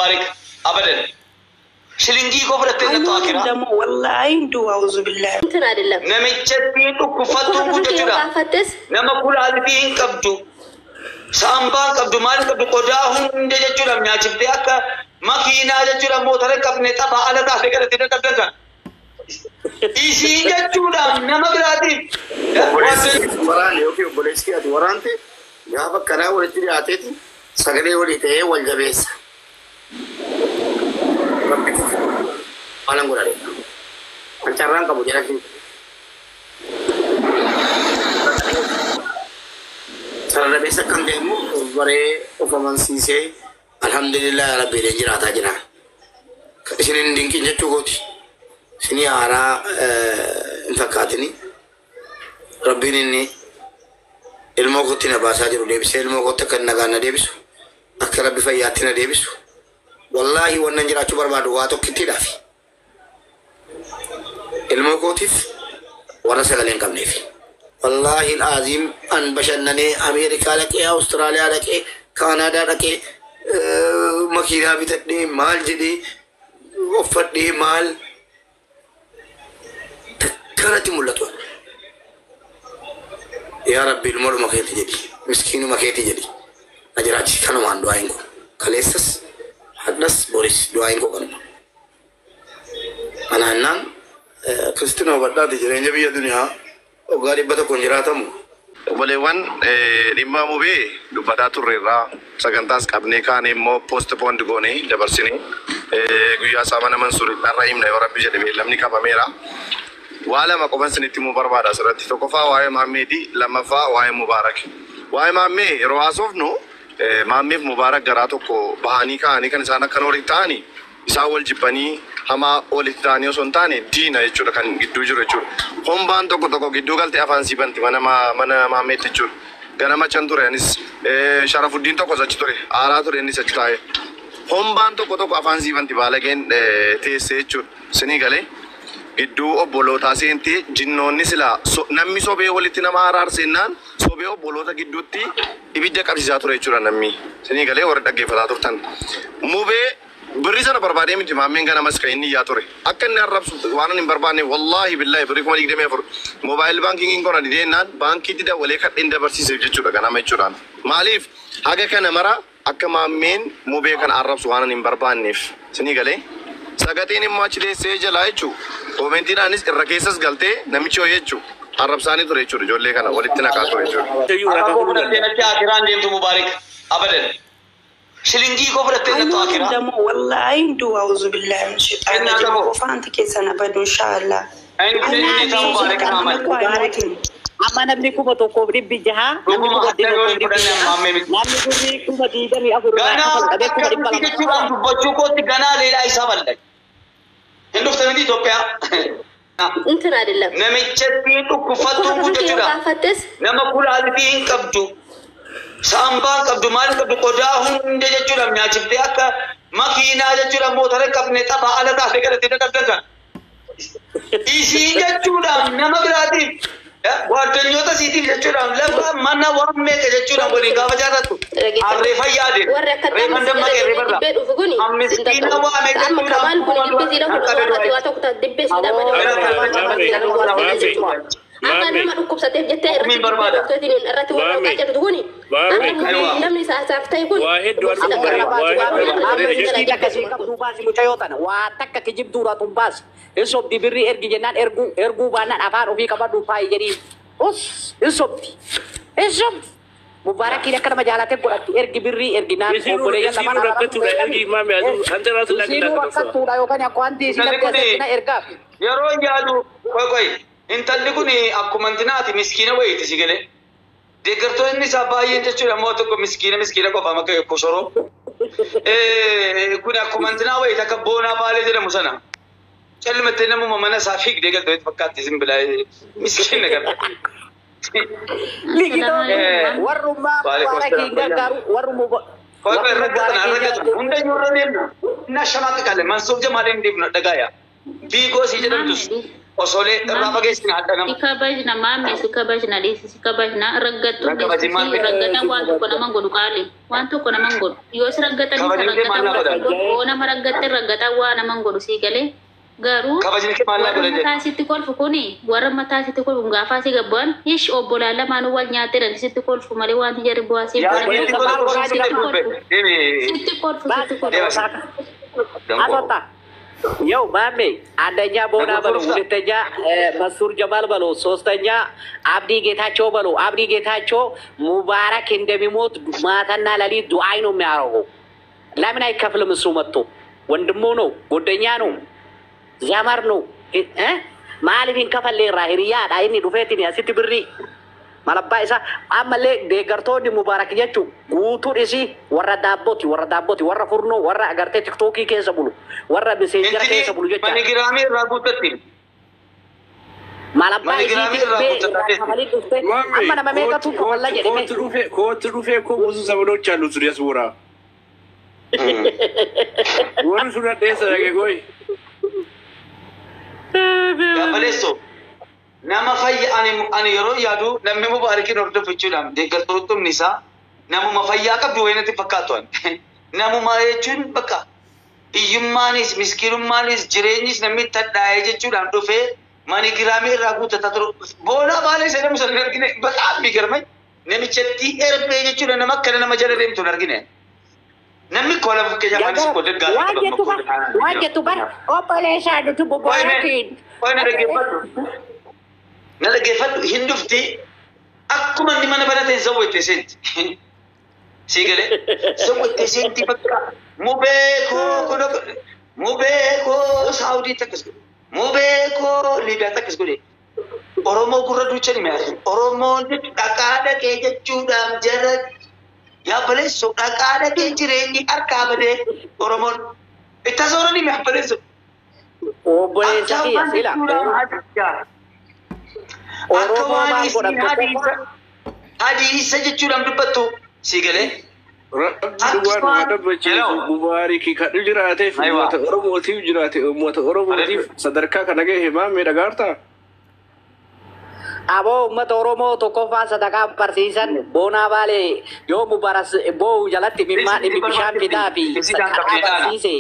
Mubaarik abadan. Shilingii koo fudhattee nattu akiraa. ደግሞ ወላሂ እንዱ አውዙ ቢላህ እንትን አይደለም Namichatti dhukkubfattuun kun jechuudha. Gaafattes Nama kulaalitii hin qabdu. Saambaa hin qabdu, maal hin qabdu, qodaa hunda jechuudha nyaachiftee akka makiinaa jechuudha motora hin qabne taphaa ala taatee kadhattee dadhabdan kan. Isiin jechuudha nama biraatiif. Obboleessi waraane yookiin obboleessi ati waraante gaafa akkanaa walitti dhiyaateeti sagalee walii ta'ee wal jabeessa. Rabbi maalan godhadhe. Kan carraan qabu jala keessa. Sarara dhabeessa kan ta'e immoo of baree of amansiisee alhamdulillah rabbiileen jiraataa jira. Isin hin dinqin jechuu kooti. Isinii haaraa hin fakkaatini. Rabbiin inni ilmoo kootti na baasaa jiru deebisee ilmoo kootti akka nagaan na deebisu, akka rabbi fayyaatti na deebisu. Wallaahi wannan jiraachuu barbaadu waa tokkittiidhaafi. Ilmoo kootiif warra sagalee hin qabneef. Wallaahi alaaziim an bashannanee Ameerikaa dhaqee, Awustiraaliyaa dhaqee, Kaanaadaa dhaqee, makiinaa bitadhee maal jedhee uffadhee maal takkanatti mul'atu. Yaa Rabbi ilmoodhuma keeti jedhi, miskiinuma keeti jedhi. Na jiraachisi kanumaan du'aayin koo. Kaleessas, hadhas, boris du'aayin koo kanuma. Anaannaan kristina hubadhaati jireenya biyya duniyaa waggaa 100 jiraatamu. Obboleewwan, dhimma mubee dubbataa turre irraa sagantaas qabnee kaane immoo postponed goonee dabarsinee guyyaa isaa mana Mansuur irra himna yoo rabbi jedhe beellamni qabameera. Waa lama qofan isinitti himuu barbaada asirratti. Tokkoffaa waa'ee Maammeeti, lammaffaa waa'ee Mubaarak. Waa'ee Maammee yeroo haasofnu Maammeef Mubaarak garaa tokko bahanii ka'anii kan isaan akkan walitti ta'anii isaan wal jibbanii hamaa walitti ta'anii osoo hin taane diina jechuudha kan gidduu jiru jechuudha. Hombaan tokko tokko gidduu galtee afaan sii banti mana mana Maammeetti jechuudha. Ganama achan ture anis, Sharafuddiin tokkos achi ture, aaraa ture innis achi taa'ee. Hombaan tokko tokko afaan sii banti baalageen teessee jechuudha. Sinii galee gidduu obbolootaa seentee jinnoonni silaa namni sobee walitti nama araarsennaan sobee obboloota gidduutti ibidda qabsiisaa ture jechuudha namni. Sinii galee warra dhaggeeffataa turtan. Mubee birrii sana barbaadee miti Maammeen ganamas kan inni iyyaa ture. Akka inni arrabsu waan ani hin barbaanne wallaahi billaahi birrii 24,000 mobile bankingiin kona dideennaan baankiitti dawwalee kadheen dabarsiiseef jechuudha ganama jechuudhaan. Maaliif haga kana mara akka Maammeen mubee kana arrabsu waan ani hin barbaanneef. Sinii galee. Sagateen immoo achi teessee jalaa jechuudha. Commentiidhaanis irra keessas galtee namichi ho'ee jechuudha. Arrabsaanii ture jechuudha, ijoollee kana walitti naqaa ture jechuudha. Akka koo fudhattee natti akiraan deemtu Mubaarik abadan. Shilingii koo fudhattee nattu akiraa. ደግሞ ወላሂ እንዱ አውዙ ቢላህ ምን ሸይጣን Kennaa ረጂም qabu. Qofaanti keessan abadu inshaallah. Inni isaa Mubaarik Ahmad. Amma namni 1,600, namni Dhuguma kuma akka yoo tokkoof hin dhibbi fudhanne jaha, Maammee miti. namni birrii 24,000 irraa Ganaa kafal qabee kuma dhibba akkamitti lama jechuudhaan dubbachuu kootti ganaa leelaa isaa bal'ay. Hin dhufte miti Itoophiyaa. እንትን አይደለም Namichatti dhukkubfattuun kun jechuudha. gaafattes Nama kulaalitii hin qabdu. Saambaa hin qabdu, maal hin qabdu, qodaa hunda jechuudha nyaachiftee akka makiinaa jechuudha motora hin qabne taphaa ala taatee kadhattee dadhabdan kan. Isiin jechuudha nama biraatiif waardanyyoota isiitiif jechuudha lafa mana waan meeqa jechuudha waliin gaafa jaarrattu. Harree fayyaa deema. Warri akka Reeffan dammaqee reeffarra. Dibbee dhufu kuni Miskiina waame amma jechuudha. Kamaal kun dibbee siidha kun osoo waa tokko taate dibbee siidha malee amma nama dhukkubsateef jettee irratti Hukumiin barbaada. Dhukkubsateetiin irratti warra Maame. jedhutu kuni Maame. amma namni saasaaf ta'e kun Waa hedduu arguu bareeda. Waa hedduu arguu bareeda jechuudha. Akkasii qabduu baasi mucayyoo tana waa takka kijibduudha tun baasi. Hin sobdi, birrii ergi jennaan erguu erguu baannaan afaan ofii qabadhu faayi jedhiin. Us hin sobdi. Hin sobdi. Mubaarakiin akka nama jaalatee godhatti ergi birrii ergi naan Isiinuu obboleeyyan isiinuu lamaan rakkattuudha ergi maame aduu hanta raatu Isiinuu lakkidhaa kan rakkattuudha yookaan akka wanti isii Intalli lakkee kuni asirratti na ergaaf. yeroo yaadu qoy qoy intalli kun akkuma intinaati miskiina wayiiti si galee. Deeggartoonni isaa baay'een jechuudha immoo tokko miskiina miskiina qofa makka kosoroo. Kun akkuma intinaa wayiiti akka boonaa baalee jedhamu sana. Calmattee namuma mana isaa fiigdee galtee fakkaatti isin bilaa miskiina garta. Ligitoo warrummaa Waalaikum Mubaarakiin salaam. gargaaru warrummaa Qoy qoy rakkatan rakkatan hundayyuu irra deemna. Innaa shamaaqqa qalle Mansuuf Jamaaleen deemna dhagaaya. Biigoo si jedhamtus Osolee irraa fageessina hadha nama. Si kabajna maame, si kabajna dhiisi, si kabajna raggattu dhiisi, raggatan waan tokko naman godhu qaali. Waan tokko naman godhu. Yoo si raggatanii si raggatan waan godhu. Yoo nama raggatte raggatan waa naman godhu sii galee. Garuu warra mataa sitti kolfu kuni warra mataa sitti kolfu gaafaa si gabbu'an ish obbolaan lamaanuu wal nyaatteedhan sitti kolfu malee wanti jarri bu'aa siif sitti kolfu sitti kolfu. አስወጣ ያው ማሜ አንደኛ ቦና በለው፣ ሁለተኛ መንሱር ጀማል በለው፣ ሶስተኛ አብዲ ጌታቸው በለው። አብዲ ጌታቸው ሙባረክ እንደሚሞት ማታና ሌሊት ዱዓይ ነው የሚያደርገው። ለምን አይከፍልም? እሱ መጥቶ ወንድሙ ነው፣ ጓደኛ ነው፣ ዘመር ነው። Maaliif hin kafalleerraa hiriyaadha inni dhufeetiin asitti birrii malabbaa isaa ammallee deeggartoonni Mubaarak jechuun guutuun isii warra daabbooti, warra daabbooti, warra furnoo, warra agartee tiktookii keessa bulu, warra miseenjara keessa bulu jecha. Manigiraamii irraa guuttatti. Malabbaa isiitti dhufee irraa kafalii dhuftee amma nama meeqatu kafalla jedhame. ኮት ዱፌ እኮ ብዙ ዘመዶች አሉት ዲያስፖራ ወሩ ሱዳዴሰ ቆይ Gabbaleessoo nama fayya ani yeroo yaadu namni Mubaarakiin hordofu jechuudhaan deeggartoonni isaa namuma fayyaa qabdu wayinatti fakkaatu ani. Namuma jechuun bakka hiyyummaanis miskiinummaanis jireenyis namni tadhaa'ee jechuudhaan dhufee manigiraamii irraa guuttataa ture. Boonaa baalee isa nama sana hin argine በጣም የሚገርመኝ namichatti erbee jechuudha nama akkana nama jala deemtu hin argine. Namni kola fakkeenyaaf anis koo daggaafii Waan jettu bar, waan jettu bar, obboleessaa nuti Mubaarakiin. Qoy na dhaggeeffadhu. Na dhaggeeffadhu hin dhufti akkuma inni mana banateen zawwattee seenti. Sii galee zawwattee seenti bakka mubee koo kun mubee koo Saawudiitti akkas godhe mubee koo Liibiyaatti akkas godhe. Oromoo gurra duucha ni mi'aasu. Oromoon dhaqaa dhaqee jechuudhaan jara yaa baleessoo dhaqaa dhaqee jireenyi harkaa badee Oromoon itti asooranii mi'a baleessoo. Obboleessa kiyya sila. Akka waan isin hadiisa jechuudhaan dubbattu sii galee. Rabbi waan dubbachiisu Mubaariki kadhu jiraateef uummata Oromootiif jiraate uummata Oromootiif sadarkaa kana gahe maamee dhagaartaa? Aboo uummata Oromoo tokkoffaa sadaqaa barsiisan boonaa baalee yoo Mubaarak boo'u jalatti mimmaa dhimmi bishaan fidaa fi sadaqaa barsiise.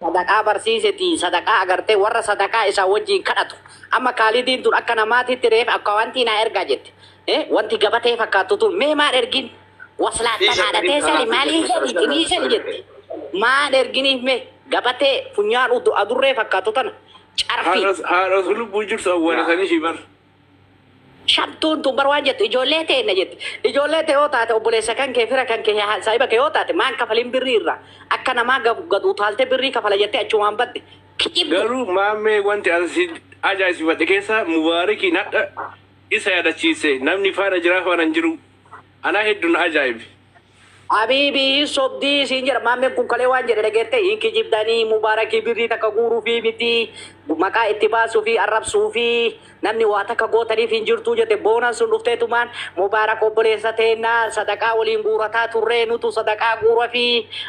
Sadaqaa barsiiseti sadaqaa agartee warra sadaqaa isaa wajjin kadhatu. Amma kaalidiin tun akka namaatitti reef akka wanti naa ergaa jette. Wanti gabatee fakkaattu tun mee maal ergin? Waslaattan haadhatee sani maalii sani xinii sani jette. Maal erginiif mee gabatee funyaan adurree fakkaattu tana carfii. Haadha lubbuu jirtu awwaalatanii shi bar. Shamtuun tun bar waan jettu ijoollee teenna jette. Ijoollee ta'e yoo taate obboleessa kan kee fira kan kee saahiba kee yoo taate maan kafalin birrii irraa akka namaa gad utaaltee birrii kafala jettee achumaan badde. Kijibdu. Garuu maammee wanti asi ajaa'ibsiifadhe keessa Mubaarakiin hadha isa yaadachiise namni faana jiraa faana hin jiru. Anaa hedduun ajaa'ibe. Habiibii sobdii siin jedha maammeen kun kalee waan jedhe dhageette hin kijibdanii Mubaarakii birrii takka guuruu fi miti maqaa itti baasuu fi arrabsuu fi namni waa takka gootaniif hin jirtu jette boonaan sun dhufteetumaan Mubaarak obboleessa teennaa sadaqaa waliin guurataa turree nutu sadaqaa guura fi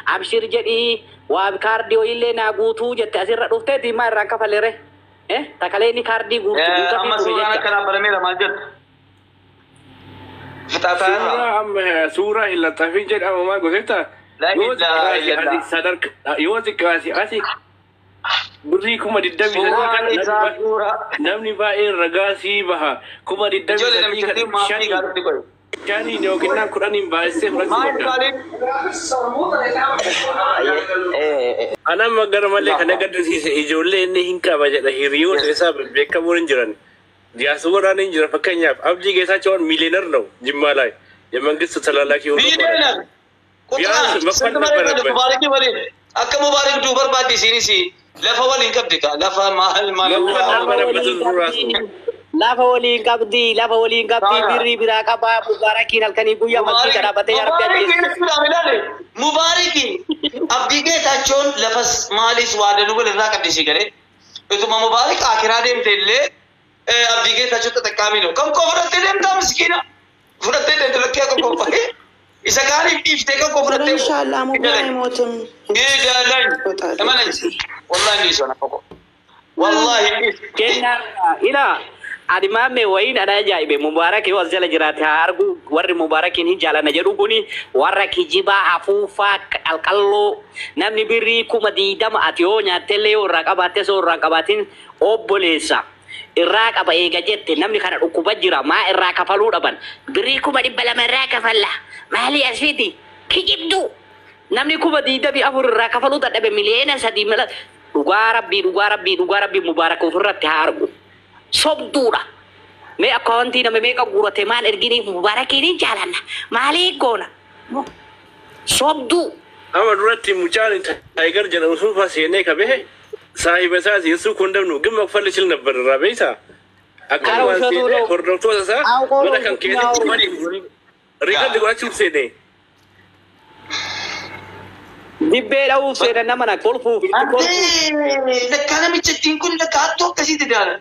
abshir jedhii waa kaardii illee naa guutuu jette asirra dhuftee diimaa irraan kafalere. Takalee inni kaardii guutuu guutaa Amma fi ture suuraan jecha. akkanaa barameera maal jettu? Fixaataa irraa. Suuraa amma suuraa hin laxxafin jedhama maal goseetta? La Yoo ilaha xiqqaate illallah. asi sadarka yoo xiqqaate asi birrii 23,000 Suuraan kana isaa suuraa. namni baay'een ragaa sii baha 23,000 Ijoollee kana namichatti maaffii shanii gaariitti qoyu. shaniin yookiin naan kudhaniin baay'isee fudhachuu Maal qabda. kaaliin? Anamma gara malee kana gaddisiise ijoollee inni hin qaba jedha hiriyoota isaa beekamoon hin jiran. Diyaaspooraan hin jira fakkeenyaaf Abdii Geetaachoon ሚሊዮነር ነው ጅማ ላይ የመንግስት ተላላኪ ሆኖ ማለት ነው። Miiliyoona. ቢያንስ Quxaan መክፈል sirna malee ነበረበት። Mubaarakii waliin akka Mubaarak duu barbaadde isiinis lafa waliin qabdi kaa lafa maal maal መክፈል ነበረበት እሱ ራሱ። Lafa waliin qabdi, lafa waliin qabdi, birrii biraa qabaa, Mubaarakiin halkanii guyyaa masjiida dhaabbatee yaa Rabbi Mubaaraki ajjeese. jechuudhaaf ilaale Mubaaraki Abdii Geetaachoon lafas maalis waa danuu walirraa qabdi isii galee utuma Mubaarak akiraa deemte illee Abdii Geetaachoo ተጠቃሚ ነው. Kan koo fudhattee deemtaa miskiina fudhattee deemte lakkee akka koo isa kaaniif dhiiftee kan koo fudhattee ኢንሻአላህ ሙባ አይሞትም። Gidalan. ይወጣል። Emana. Wallahi ni sona koko. Wallaahi. Kennaa ilaa ani maammee wayiin ana ajaa'ibe Mubaarak yoo as jala jiraate haa argu warri Mubaarakiin hin jaalanna jedhu kuni warra kijibaa hafuufaa qalqalloo namni birrii 20,000 ati yoo nyaattellee yoo irraa qabaatte soo irraa hin qabaatin obboleessa irraa qaba eega jette namni kana dhukkuba jira maa irraa kafaluu dhaban birrii 200,000 irraa kafalla maalii as fidi kijibduu namni 24,000 irraa kafaluu dadhabe 3 miliyoona mala dhugaa rabbii dhugaa rabbii dhugaa rabbii Mubaarak ofirratti haa argu. Sobduudha. Mee akkaawwantii nama meeqa guurate maal erginiif Mubaarakiin hin jaalanna. Maalii goona? Sobduu. Amma duratti mucaan Taayigar jedhamu sun faa seenee kabe saahiba isaas yesuun kun dabnu gimma uffalli sil nabbar irraa beeysa. Akka Gara waan uffatu seenee loo. Hordoftoota isaa Awqoo mana kan keessatti loo. dhufanii riikalli godhachuuf seenee. Dibbee dha'uuf seenan nama na kolfuuf itti kolfuuf. Ante lakkaa namicha ittiin kun lakkaa hattuu akkasiiti daala.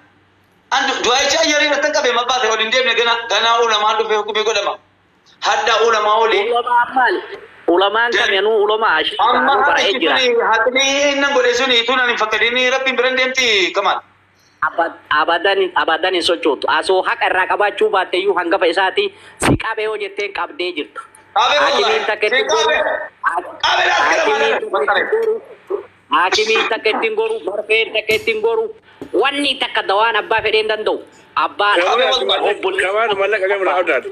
Andu du'aayicha ayyarii irratti qabee mabbaate ol hin deemne gana ganaa ulamaan dhufee hukumii godhama. Hadda ulamaa olii. Ulamaan maali? Ulamaan kamiinuu ulamaa ashii Amma ta'anii bara'ee haati jira. suni haatni inni godhe suni tun ani fakkadiin rabbiin bira hin deemti kamaan. Abadan abadan hin sochootu. Asoo haqa irraa qabaachuu baatte iyyuu hangafa isaati si qabe yoo jetteen qabdee jirta. Qabee Hakimiin wallahi. takka Si ittiin goru. qabee. Qabee laas gara Hakimiin malee. takka ittiin goru. Hakimiin takka ittiin goru. Marfeen takka ittiin goru. Wanni takka dawaan abbaa fedheen danda'u. Abbaan Qabee wallahi. obboleessa. Kamaan mallaqa gama irraa abdaatu.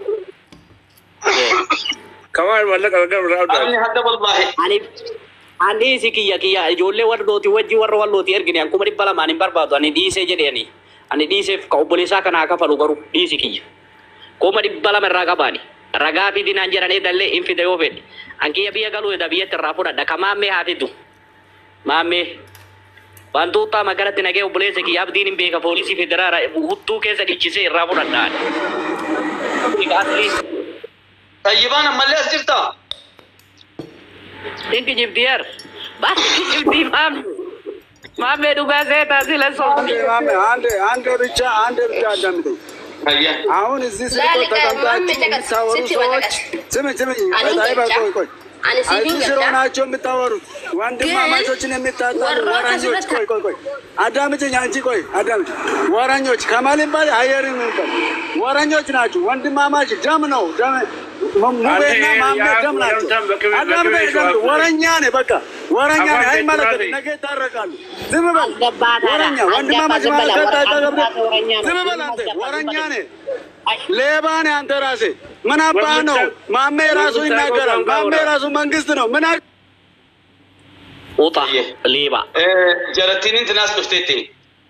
Kamaan mallaqa gama irraa abdaatu. Qabni hadda wallahi. Ani an dhiisi kiyya kiyya ijoollee warrooti wajji warra wallooti ergine an 200,000 hin barbaadu ani dhiisee jedheeni ani dhiiseef ka obboleessaa kana haa kafalu garuu dhiisi kiyya 200,000 irraa qabaani ragaa fidinaan jedhanii dallee hin fida yoo fedhe an kiyya biyya galuu eda biyyatti irraa fudhadha ka maammee haa fidu maammee wantoota magaalatti nagee obboleessa kiyya abdiin hin beeka poolisii federaala hudduu keessa dhichisee irraa fudhadha ani. Asli Tayyibaan ammallee as jirtaa? Dinki jibdiyar. Bas kijibdii maamne. Maammee dhugaa seetaa sila sobdi. ማሜ አንድ አንድ ብቻ አንድ ብቻ አዳምጠኝ። Hayya. አሁን እዚህ ስልክ ተቀምጣችሁ የምታወሩ ሰዎች ስሚ ስሚ፣ ቆይ ቆይ፣ እዚህ ስር ሆናችሁ የምታወሩት ወንድማማቾችን የሚታጣሉ ወረኞች፣ ቆይ ቆይ ቆይ አዳምጪኝ፣ አንቺ ቆይ አዳምጪኝ። ወረኞች ከማል ይባል አየር ይባል ወረኞች ናችሁ። ወንድማማች ደም ነው ደም ሙቤና ማሜ ደም ናቸው። አዳምጠኝ፣ አዳምጠኝ። ወረኛ ነህ፣ በቃ ወረኛ ነህ። አይመለከትም። ነገ ይታረቃሉ። ዝም በል ወረኛ። ወንድማማች ማለት ዝም በል አንተ ወረኛ ነህ። ሌባ ነህ አንተ ራስህ። ምን አባህ ነው? ማሜ ራሱ ይናገራል። ማሜ ራሱ መንግስት ነው። ምን Uta liiba. Jarattiin intinaas dhufteetti.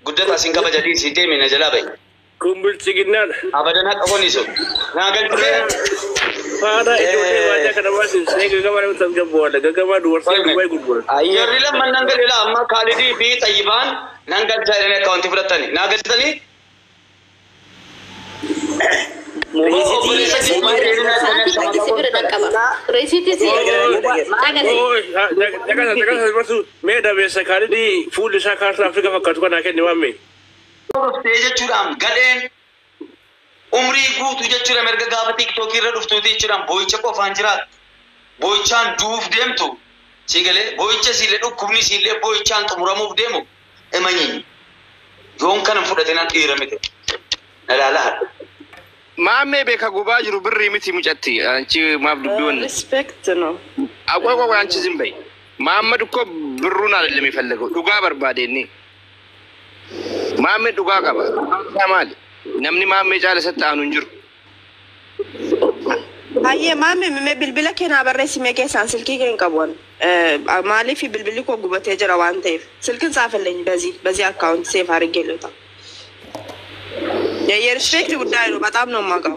Guddata siin kabaja dhiisii deemi na jalaa bahi. Kun bilchiginnaadha. Abadan haqa qonisu. Naa galchitee. Faana ijoollee baadiyyaa kana baasin see gagabaa nama tasgabboodha. Gagabaa dubartii Dubaay gurgura. Jarri lamman nan galela amma Kaalidii fi Xayyibaan nan galchaa jedhanii akkaawuntii fudhatani. Naa galchitanii? Sa'aatii si bira dhaqqaba. Reesiitii si dhagasi. Dhaqasa dhaqasa barsu mee dabeessa Kaalidii fuulli isaa kaartaa Afrikaa fakkaatu kanaa kenni waamme. Dhuftee jechuudhaan gadheen umrii guutuu jechuudha erga gaafa tiiktookii irra dhuftuuti jechuudhaan boo'icha qofaan jiraattu. Boo'ichaan duuf deemtu. Si galee boo'icha siillee dhukkubni siillee boo'ichaan xumuramuuf deemu. Emanyi yoon kana fudhate nan dhiira miti. Na laalaa haadha. Maammee beeka gubaa jiru birrii miti mucatti. አንቺ ማፍ ዱቢውን Respect ነው። አቆይ ቆይ አንቺ ዝም በይ። መሐመድ እኮ ብሩን አይደለም የፈለገው dhugaa barbaade inni. Maammee dhugaa qaba. Maali? Namni maammee caala isatti aanu hin jiru. Hayyee maame mee bilbila kee naa barreessi mee keessaan silkii kee hin qabu ani. Maaliif bilbilli koo gubatee jira waan ta'eef silkiin ጻፈልኝ በዚህ በዚህ account save አድርጌ ልውጣ። የ respect ጉዳይ ነው። በጣም ነው የማውቀው።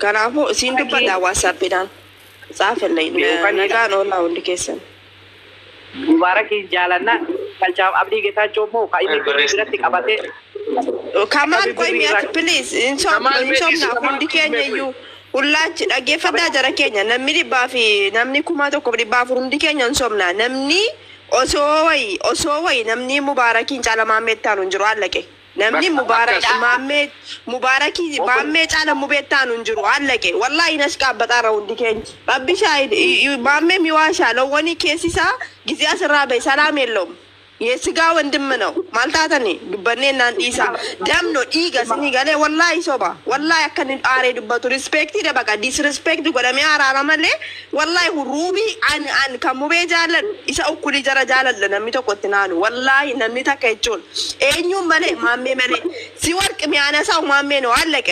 Kanaafuu siin dubbadha WhatsAppiidhaan ጻፈልኝ nagaan oolaa hundi keessan. Mubaarakiin jaalannaa galchaaf abdii geetaachoo immoo kan inni birrii biratti qabatee Kamaal ቆይ mi'aati please Kamaal insoomna beeksisa hundi keenya iyyuu hullaachi dhaggeeffadhaa jara keenya namni dhibbaa fi namni 1400 hundi keenya insoomna namni osoo wayi osoo wayi namni mubaarakiin caala maammee taanu hin jiru allaqe namni mubaarak maammee mubaarakii maammee caala mubee taanu hin jiru allaqe wallaahi nas qaabbaxaara hundi keenya rabbi shaahid maammee miwaashaa lawwanii keessi isaa ጊዜ asirraa bahe ሰላም የለውም። የስጋ ወንድም ነው ማልታተኒ ዱበኔ እናን ዲሳ ደም ነው ዲጋ ሲኒ ገሌ ወላሂ ሶባ ወላሂ አከን አሬ ዱበቱ ሪስፔክት ደበቃ ዲስሪስፔክት ጎደሜ አራራ መሌ ወላሂ ሁሩቢ አን አን ከሙቤ ጃለን ኢሳ እኩሊ ጀረ ጃለን ነሚ tokkotti naanu ወላሂ namni takka jechuun eenyuun malee maammee malee ሲወርቅ የሚያነሳው ማሜ ነው። አለቀ።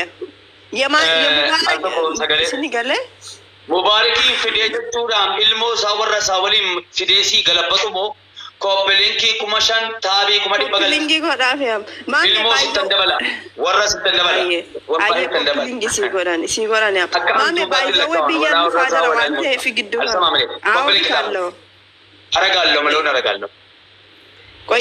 የሙባረክ ሲኒ ገሌ Mubaarakiin fidee jechuudhaan ilmoo isaa warra isaa waliin fidee sii galabbatu moo kooppilinkii 5,000 taabii 100,000 galcha. Koppiliingii godhaaf yaa maammee Ilmoo sittan baay'ee dabala. Warra sittan dabala. Warra Ayyee sittan dabala. koppiliingii sii godhan sii godhan yaa Akka maamee hantuutaatti baay'ee lakkaa'aman. biyya Walaa warra dhufaa isaa jira walaa waan ilmoo. ta'eef gidduu Alsama malee. Awwi Koppilinkii kalloo. Aragaallo maloon aragaallo. Qoyya.